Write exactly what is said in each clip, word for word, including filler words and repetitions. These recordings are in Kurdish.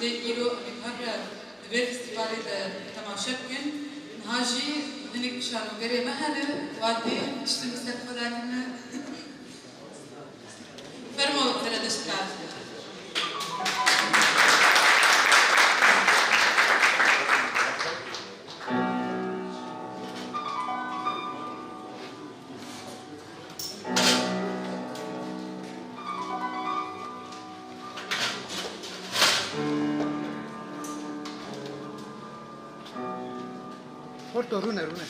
Îro em ê her li vê festîvalê de temaşe bikin. Niha jî hinek şanogerê me hene, watê tiştin li ser xwe dakine. Fermo, Zeredeşt Kazim. Porto, rûne, rûne.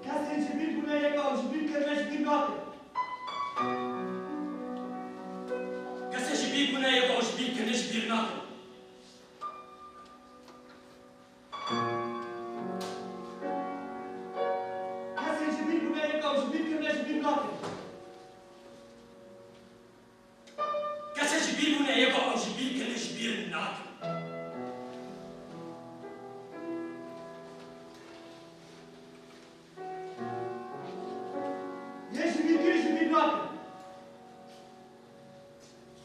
Kesên ji bîr bûne yek ew ji bîr kirine ji bîr nakin. Kesên ji bîr bûne yek ew ji bîr kirine ji bîr nakin. Kesên ji bîr bûne yek ew ji bîr kirine ji bîr nakin. Kesên ji bîr bûne yek ew ji bîr kirine ji bîr nakin. Yê ji bîr kirî ji bîr nakin.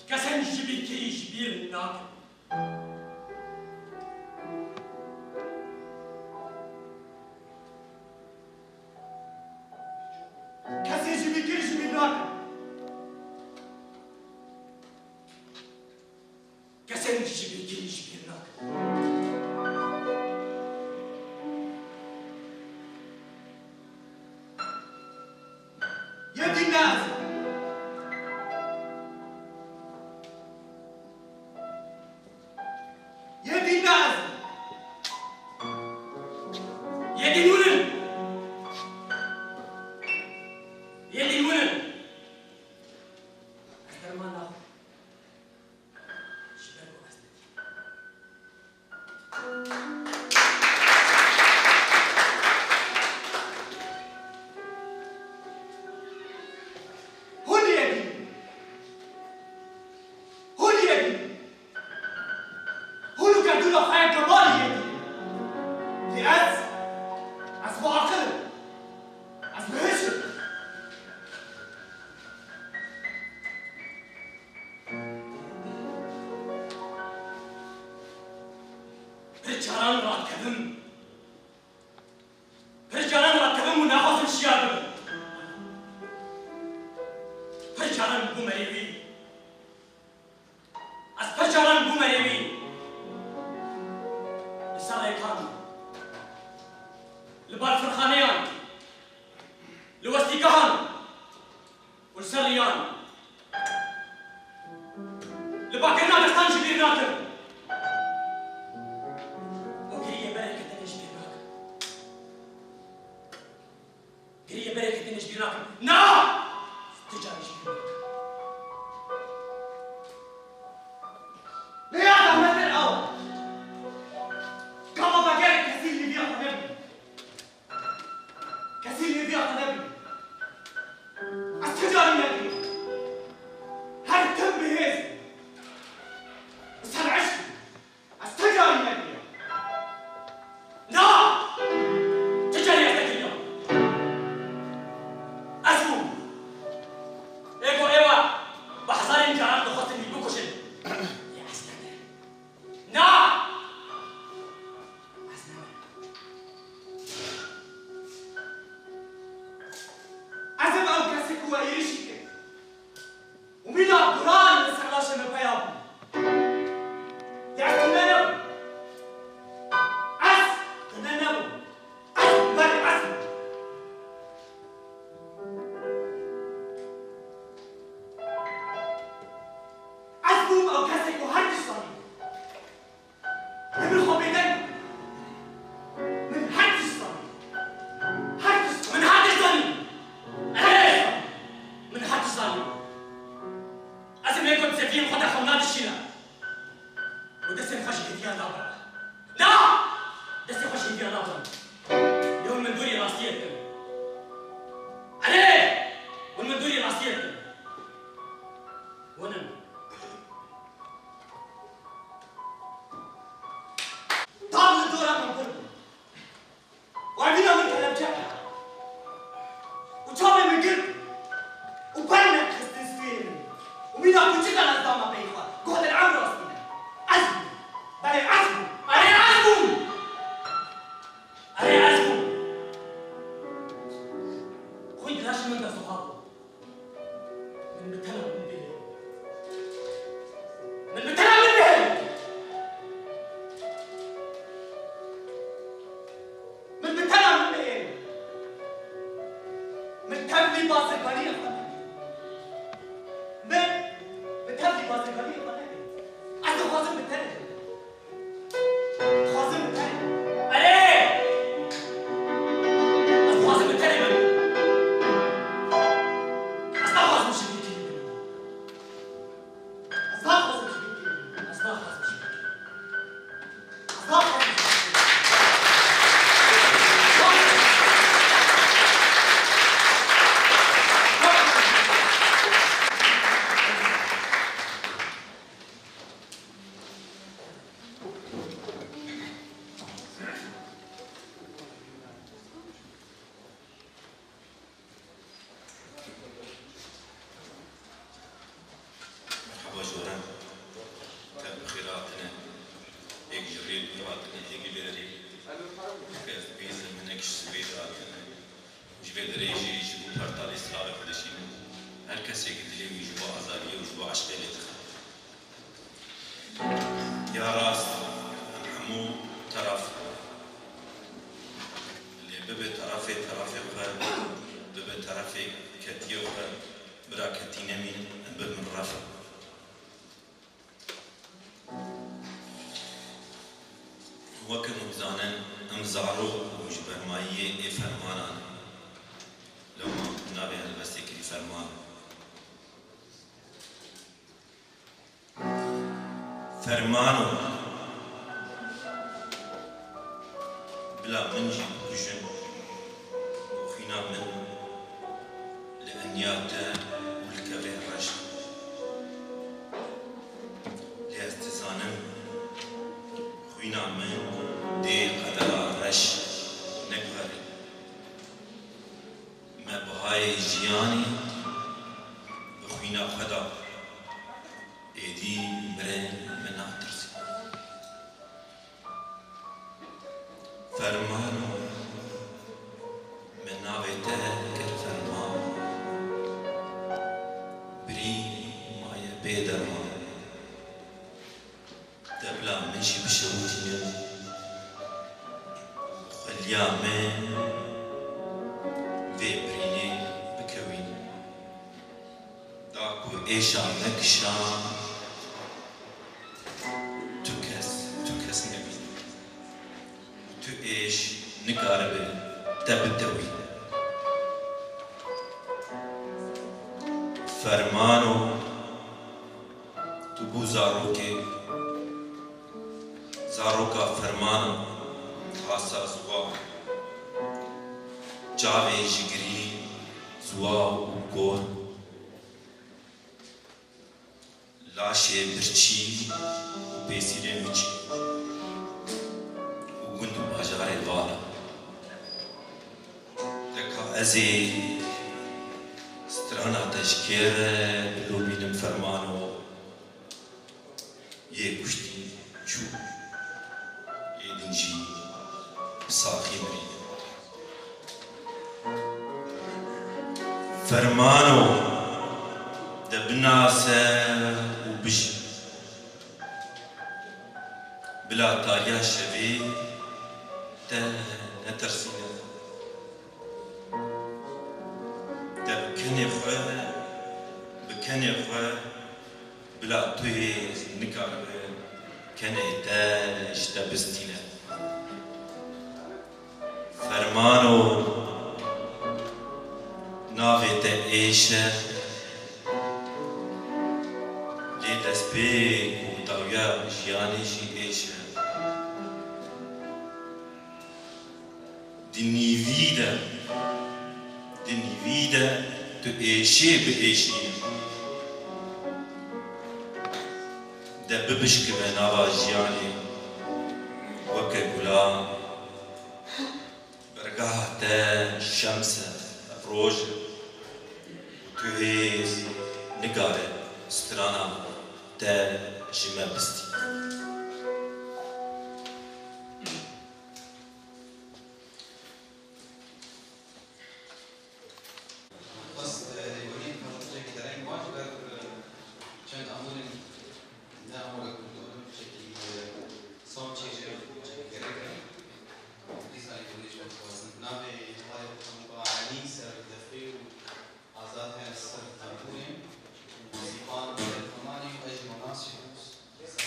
Kesên ji bîr kirî ji bîr nakin. Kesên ji bîr kirî ji bîr nakin. Kesên ji bîr kirî ji bîr nakin. Yê dîn ne ez im. Yê dîn ne ez im. Yê dîn hûn in. Yê dîn hûn in. Ez derman naxwim. Ji ber ku ez nedîm. Hûn yê dîn in. Hûn yê dîn in. Hûn û gerdûna xwe yek gemarî yê dîn in. Lê ez, ez bi aqil im. Ez bi hiş im. Pir caran radikevim. Pir caran radikevim û naxwazim şiyar bibim. Pir caran bûme yê wî. Ez pir caran bûme yê wî. Li ser rêkan, li balfirxaneyan, li westîgehan û li ser riyan. Li bakirina destan ji bîr nakim. Û giriyê berê ketine ji bîr nakim. Giriyê berê ketine ji bîr nakim. Na! Ti carî ji bîr nakim. Dixwazim bi tenê bim. Dixwazim bi tenê. Erê! Ez dixwazim bi tenê bim. Ez naxwazim ji bîrkirî bim. Ez naxwazim ji bîrkirî bim. Ez naxwazim ji bîrkirî bim. Ez naxwazim ji bîrkirî bim. Merhaba ji we re. Te bi xêr hatine. Êk ji rê dûr hatine, êk ji vê derê. Kes bêzim, hinek ji Swêd hatine. Ji vê derê jî ji bo pertalê silavê xwe dişînin. Her kesê ku dilê wî ji bo azadiyê û ji bo eşqê lê dixe. Ya rast, em hemû teraf in. Lê bibe terafê terafê xwe, bibe terafê ketiyê xwe, bira ketî nemînin, em bibin ref. Weke hûn dizanin, em zarok û ji bermayiyê ê fermanan in. Lewma navê helbestê kirî Ferman. Fermano, bila min jî bikujin û xwîna min li eniya te û li kevê reş. Lê ez dizanim, xwîna min dê qedera reş neguherî. Me bihayê jiyanê bi xwîna xwe da. Êdî mirin min natirsî. Fermano, min navê te kir ferman. Birîn maye bê derman. Te bila min jî bişewitînin û xweliya min vê birînê bikewînin. Da ku êşa me kişan, tu kes, tu kes nebîn. Tu êş nikaribe te bitewî. Fermano, tu bû zarokê, zaroka Fermano, hasa ziwa. Çavê jigirî, ziwa û kor. Laşê birçî û pêsîrên biçî û gund û bajarê vala. Teka ez ê strana te ji kê re bilomînim Fermano, yê kuştî çû, yê din jî bi saxî mirî. Fermano, de binase û bijî. Bila tariya şevê te netirsîne. Te bi kenê xwe, bi kenê xwe, bila tu hêz nikaribe kenê te ji te bistîne. Fermano, navê te êş e, lê destpêk û dawiya jiyanê jî êş e. Di nîvî de, di nîvî de tu êşê biêşîne. De bibişkive nava jiyanê weke gulan. Bergeha te şems e, roj e û tu hêz nikare strana te ji me bistî. Xwest, e, lêborîn hewşirekî dereng ma ji ber, e, çend amûrên ne amûrek Kurdan, tiştekî, e, sawçê jê re tiştekî gerek e. Dîsa lêborîn ji we dixwazin. Navê hevalê xwe Muba Elî ser defê û Azad Her ser tembûrê. Zîpan ser kemanê û ez jî Manas jî ser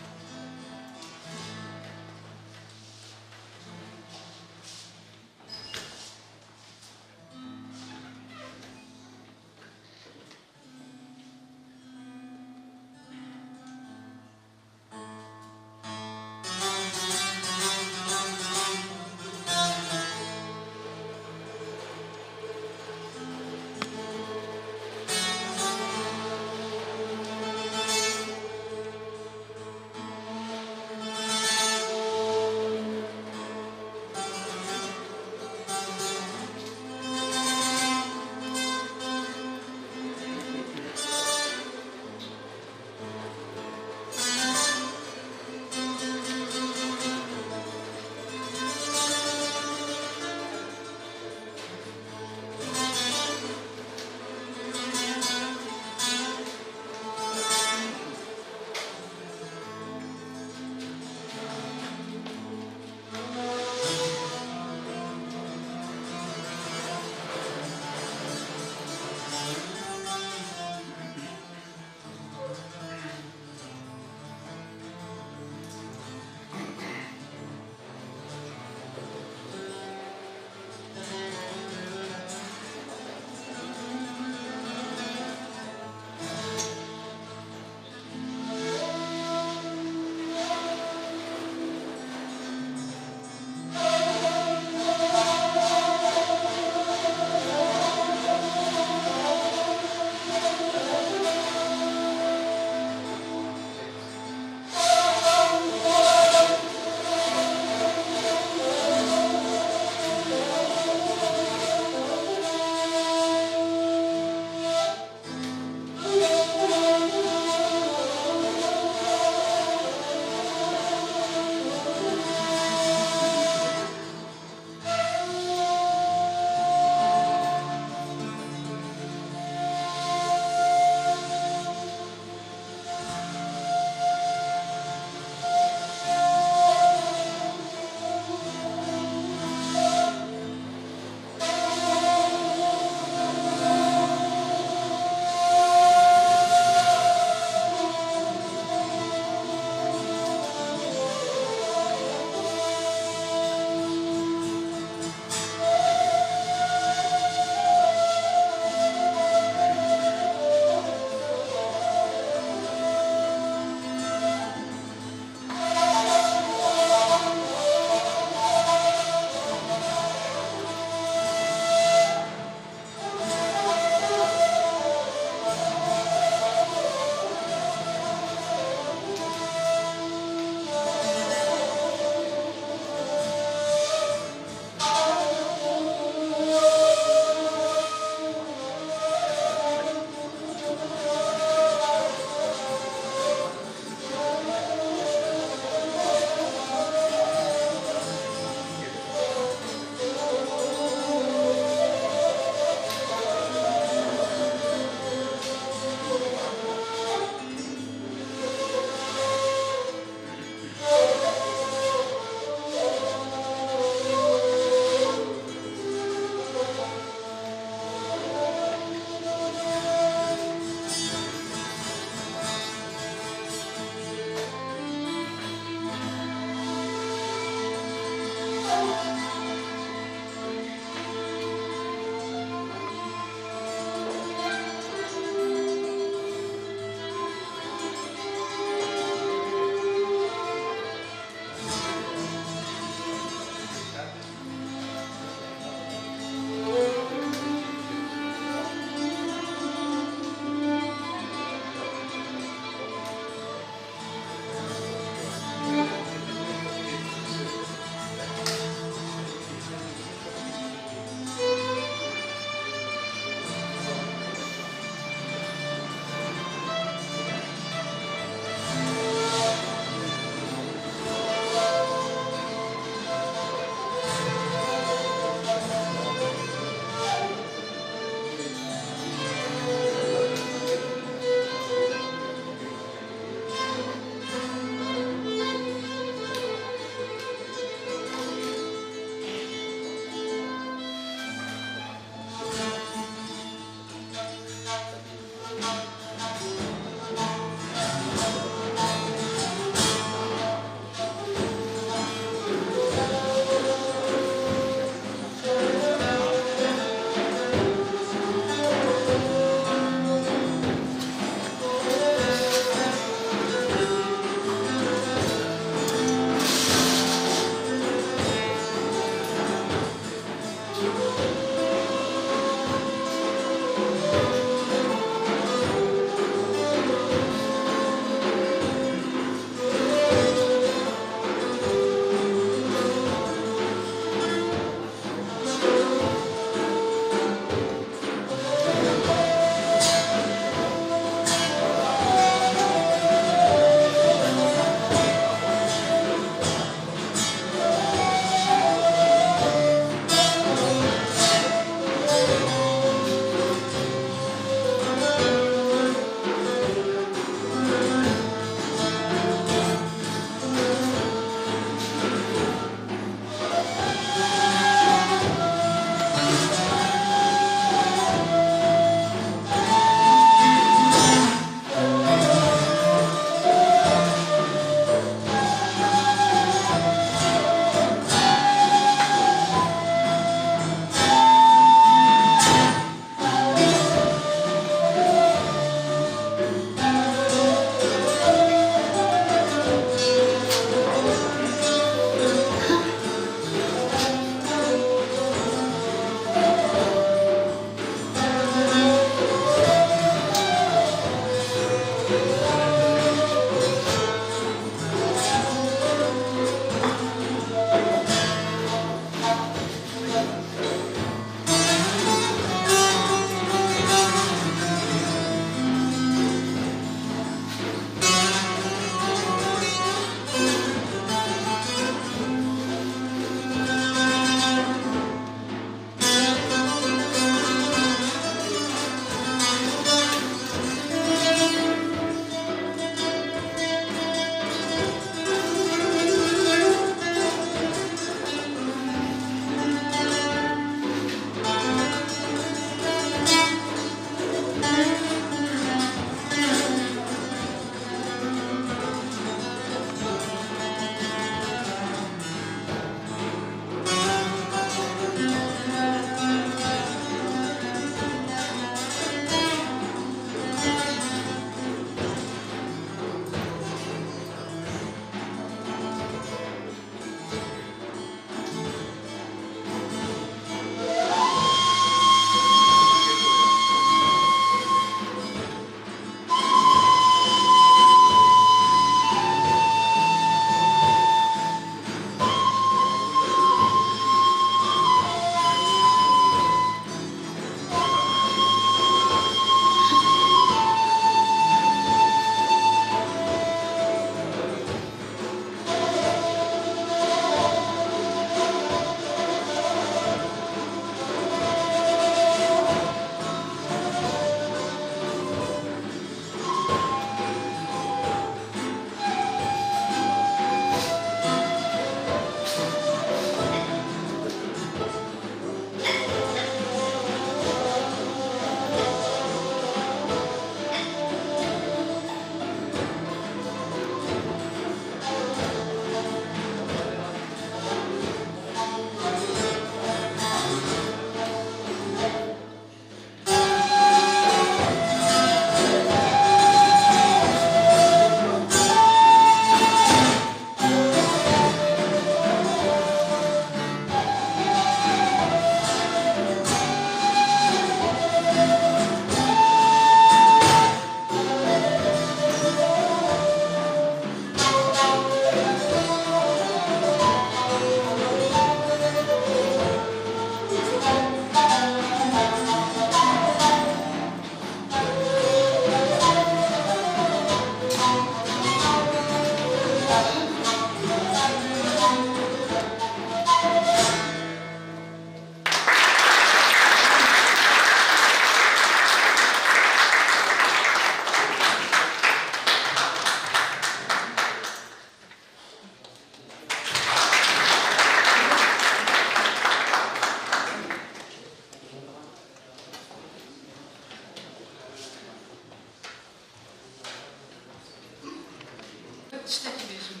Tiştekî bêjim.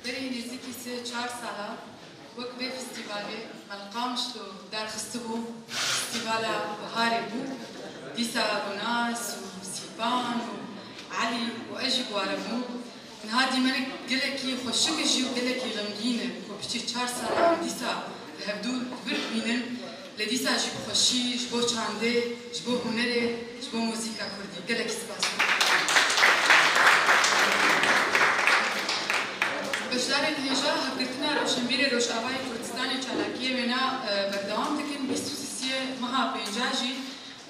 Berî nêzîkî sê çar sala wek vê festîvalê me li Qamişlo derxistibû, festîvala biharê bû. Dîsa Ronas û Sîpan û Elî û ez jî bi we re bûm. Niha dîmenek gelekî xweşik e jî û gelekî xemgîn e ku piçê çar salan dîsa bi hevdû li vir bînin. Lê dîsa jî bi xweşî ji bo çandê, ji bo hunerê, ji bo muzîka kurdî. Gelekî spas. Beşdarên hêja Hevgirtina Rewşenbîrê Rojavayê Kurdistanê çalakiyê wêna, e, berdewam dikin. Bîst û sisiyê meha pênca jî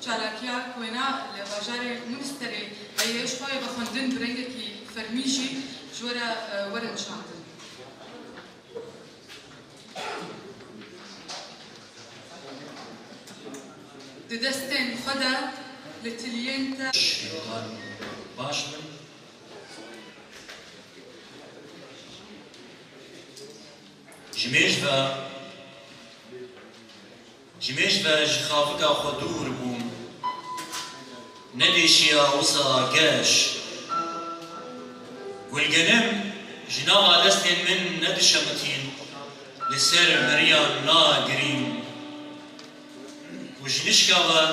çalakiya ku wêna li bajarê Munsterê heye, ji xwe vexwendin bi rengekî fermî jî ji we re, e, were nişandin. Di destên xwe de li tiliyên te. Baş bin. Ji mêj ve, ji mêj ve ji xafika xwe dûr bûm. Nedêşiya wisa geş. Gulgenim ji nava destên min nedişemitîn, li ser meriyan nagirîn. Û ji nişka ve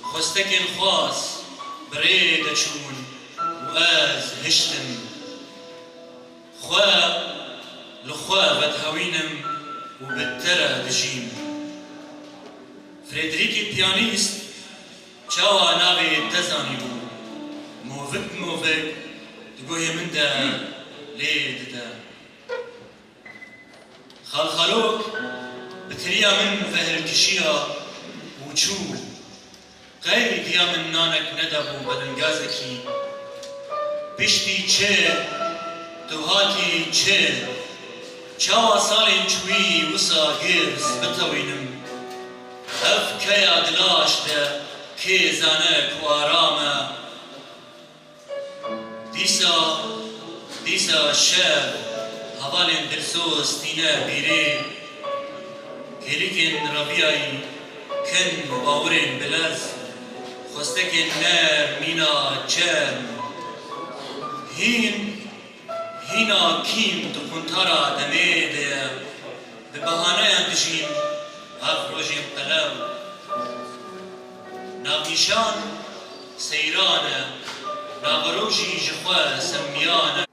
xwestekên xwaz bi rê de çûn û ez hiştim. Xwe li xwe vedihewînim û bi te re dijîm. Frederîkê piyanîst çawa navê te zanîbû? Movik movik di guhê min de lê dide. Xalxalok bi tiriya min ve hilkişiya û çû. Qey diya min nanek nedabû belengazekî. Piştî çi, tu hatî çi? Çawa salên çûyî wisa girs bitewînim? Ev keya di laş de kê zane ku aram e? Dîsa, dîsa şev, hevalên dilsoz tîne bîrê. Kêlîkên reviyayî kin û bawirên bilez, xwestekên nerm mîna çerm. Hîn, hîna kîm di quntara demê de ye. Bi bahaneyan dijîn, ev rojên qelew. Navnîşan seyran e, naverok jî ji xwe semiyan e.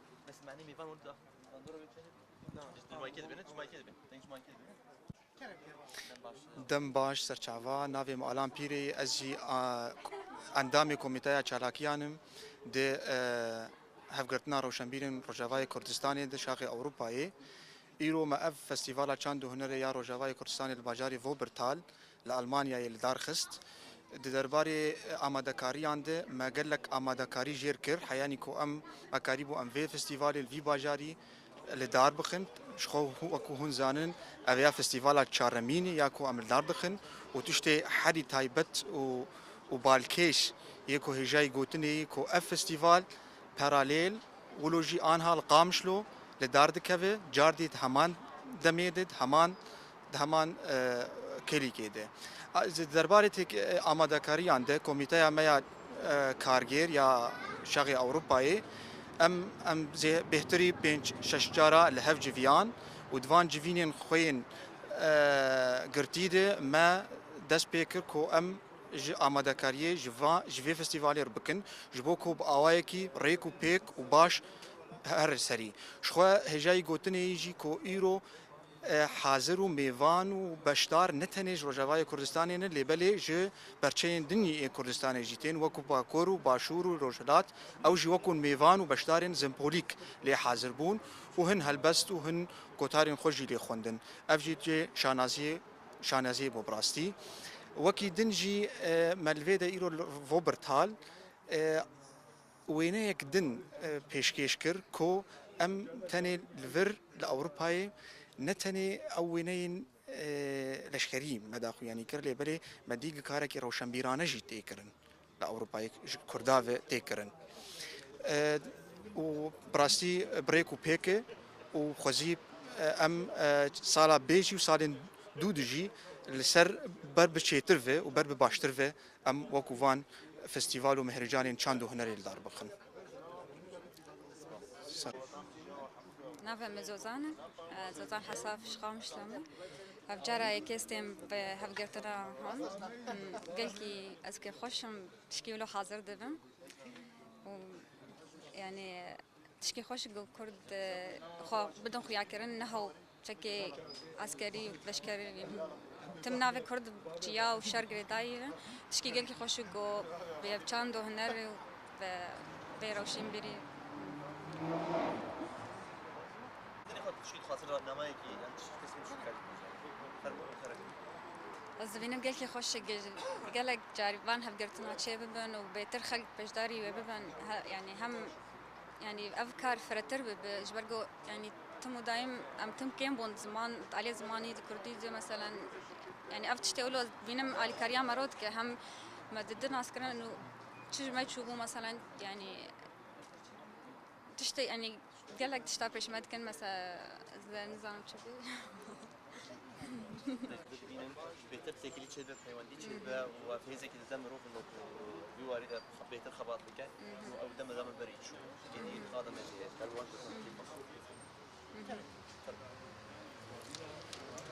Dem baş, serçava, navê min Alan Pîrê, ez jî, a, endamê Komîteya Çalakiyan im di, e, Hevgirtina Rewşenbîrên Rojavayê Kurdistanê di Şaxê Ewropayê. Îro me ev Festîvala Çand û Hunerê ya Rojavayê Kurdistanê li bajarê Wuppertal li Almanyayê li dar xist. Di derbarê amadekariyan de me gelek amadekarî jêr kir, heyanî ku em, me karîbû em vê festîvalê li vî bajarî li dar bixin. Ji xwe hû-, wekû hûn zanin, ev ya festîvala çaremîn e ya ku em li dar dixin û tiştê herî taybet û, û balkêş yê ku hêjayî gotinê yî ku ev festîval paralel, wilo jî anha li Qamişlo li dar dikeve, cardî di heman demê de, di heman, di heman, e, kelîkê de. A, di derbarê têk-, e, amadekariyan de komîteya me ya, e, kargêr ya Şaxê Ewropayê, em, em zê-, bêhtirî pênc şeş cara li hev civiyan û di van civînên xwe yên, e, girtî de me dest pê kir ku em ji amadekariyê ji va-, ji vê festîvalê re bikin, ji bo ku bi awayekî rêk û pêk û baş here serî. Ji xwe hêjayî gotinê yî jî ku îro, e, hazir û mêvan û beşdar ne tenê ji Rojavayê Kurdistanê ne, lê belê ji perçeyên din yî ê Kurdistanê jî tên, wekû Bakur û Başûr û Rojhilat, ew jî wekû mêvan û beşdarên sembolîk lê hazir bûn û hin helbest û hin gotarên xwe jî lê xwendin. Ev jî cê şanaziyê şanaziyê bû bi rastî. Wekî din jî, e, me li vê de îro li Wuppertal, e, wêneyek din, e, pêşkêş kir ku Em tenê li vir li Ewropayê ne tenê ew wêneyên, e, leşkerî me daxuyanî kir, lê belê me dî karekî rewşenbîrane jî tê kirin li Ewropayê ji Kurda ve tê kirin. E, û bi rastî bi rêk û pêk e û xwezî, e, em, e, sala bê jî û salên dû di jî li ser ber bi çêtir ve û ber bi baştir ve em wekû van festîval û mehrêcanên çand û hunerê li dar bixin. Navê min Zozan e. Zozan Hesaf ji Qamişlo me. Ev cara yekê ez têm bi hevgirtina han. Gelkî ez kêfxweş im, tişkî wilo hazir dibim. Û, yanî, tişkî xweş ku Kurd, e, xwe bidin xuyakirin, ne hew çekê eskerî, leşkerî, tim navê Kurd çiya û şer girêdayî ye. Tişkî gelkî xweş û ku bi çand û huner û bi vê rewşenbîrî. Dinê xwe tişkî dixwazin, rahnameyekî, yan tişkî kesî şikayet bû. Fermo, fermo. Ez dibînim gelkî xweş e, ge-, gelek carî van hevgirtina çê bibin û bêtir xelk beşdarî wê bibin. He, yanî hem Yanî ev kar firehtir bibe, ji ber ku, yanî, tim û dayim em tim kêm bûn ziman, aliyê zimanî di kurdî de, meselen, yanî, ev tiştê wilo bînim alîkariya me ro dike, hem me didi naskirin û çi ji me çûbû, meselen, yanî, tiştê, yanî, gelek tişta pêş me dikin, mesela, ez nizanim çi bû. Bibînin, bêtir têkilî çêdibe, peywendî çêdibe û ev hêzekî dide mirovin ku vî warî de bêtir xebat bike û ew deme dame berî çû. Êdî qada me jê ye.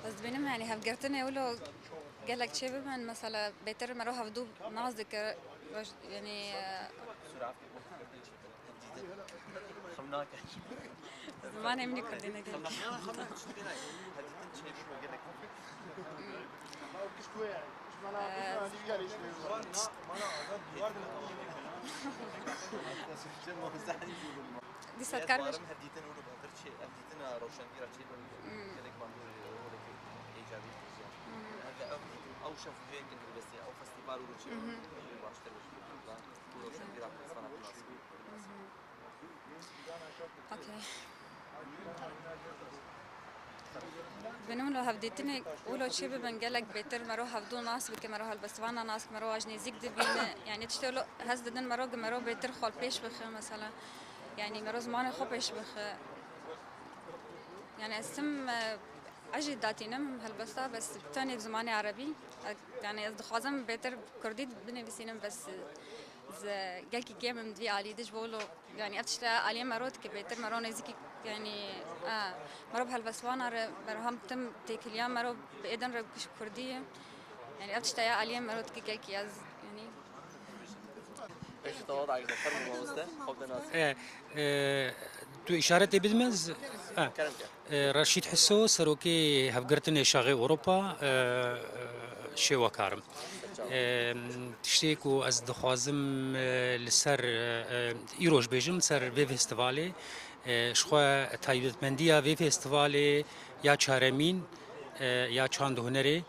Ez dibînim, yanî, hevgirtinê wilo gelek çêbibin, mesela, bêtir mero hevdû nas dike, roj-, yanî, e, Sura Efkê bû hevgirtin çêdibe. Dîtin. Xem nake. Zimanê min ê kurdî neke. Xem nake. Hevdîtin çêbû gelek. Dîsa dikar bêj. Hevdîtin û hevdir çê, hevdîtina rewşenbîra çê be. Gelek bandor rolekî îcabî. Hevdîtin ew şev jê kin helbestî, ew festîval û çê. Baştir be. Û rewşenbîra Kurdistana bi nas. Okey. Dibînim wilo hevdîtinê wilo çê bibin, gelek bêtir mero hevdû nas bike, mero helbestvana nas, mero aj nêzîk dibîne. Yanî tiştê wilo hez didin mero, gi mero bêtir xwe pêş bixe, mesela. Yanî mero zimanê xwe pêş bixe. Yanî ez tim, e, ez jî datînim helbesta, bes bi tenê bi zimanê erebî. E, yanî ez dixwazim bêtir kurdî binivîsînim, bes, e, ez gelkî kêm im di vî alî de, ji bo wilo Yanî ev tişt aliyê me ro dike bêtir, me ro nêzîkî, yanî, e, me ro bi helbestvana re, me ro hem tim têkiliya me ro bi êdin re ji kurdî ye. Yanî ev tişt ya aliyê me ro dike gelkî ez, yanî. Pêşî te wada egde fermo mamoste, xwe de nas. E, e, tu îşaretê bidime, z-, e. Kerem ke. E, Reşîd Hiso, serokê Hevgirtinê Şaxê Ewropa, e, e, şêwekar im. E, tiştê ku ez dixwazim, e, li ser, e, e, îroj bêjim, li ser vê festivalê, e, ji xwe taybetmendiya vê festivalê ya çaremîn, e, ya çand û hunerê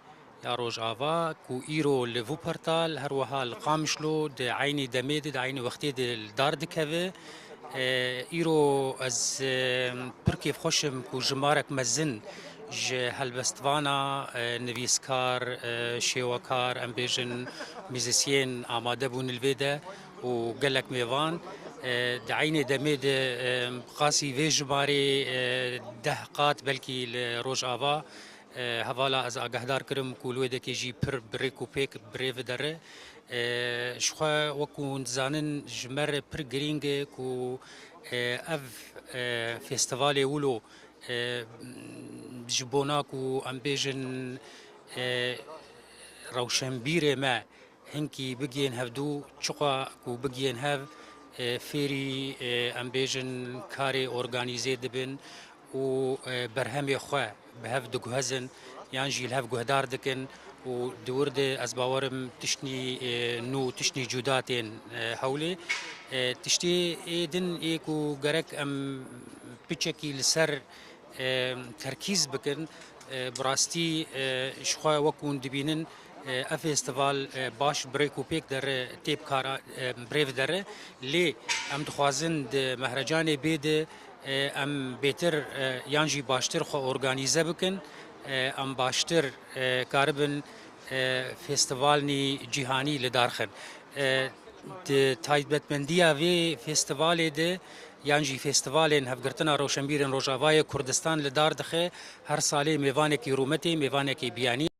ya Rojava, ku îro li Wuppertal, her wiha li Qamişlo, di eynî demê de, di eynî wextê de li dar dikeve. E, îro ez, e, pir kêfxweş im ku jimarek mezin ji helbestvana, e, nivîskar, e, şêwekar, em bêjin muzîsyên amade bûn li vê de û gelek mêvan. E, di eynê demê de, e, qasî vê jimarê, e, deh qat belkî li Rojava, e, hevala ez agahdar kirim ku li wê dekê jî pir bi rêk û pêk bi rê ve dere. E, ji xwe wekû hûn dizanin ji me re pir girîng e ku, e, ev, e, festivalê wilo, e, ji bona ku em bêjin, e, rewşenbîrê me hinkî bigihên hevdû, çiqa ku bigihên hev, e, fêrî, e, em bêjin karê organîze dibin û, e, berhemê xwe bi hev diguhezin yan jî li hev guhdar dikin û di wir de ez bawer im tiştnî, e, nû, tiştnî cuda tên, e, hewlê. E, tiştê ê din ê ku gerek em piçekî li ser, e, terkîz bikin, e, bi rastî, e, ji xwe wek hûn dibînin, e, ev festival, e, baş bi rêk û pêk dere, tê bi kara, e, bi rê ve dere. Lê em dixwazin di mehrecanê bê de, e, em bêtir, e, yan jî baştir xwe organîze bikin, e, em baştir, e, karibin, e, festivalnî cîhanî li dar xin. E, di taybetmendiya vê festivalê de yan jî festivalên Hevgirtina Rewşenbîrên Rojavayê Kurdistan li dar dixe, her salê mêvanekî rûmetê, mêvanekî biyanî.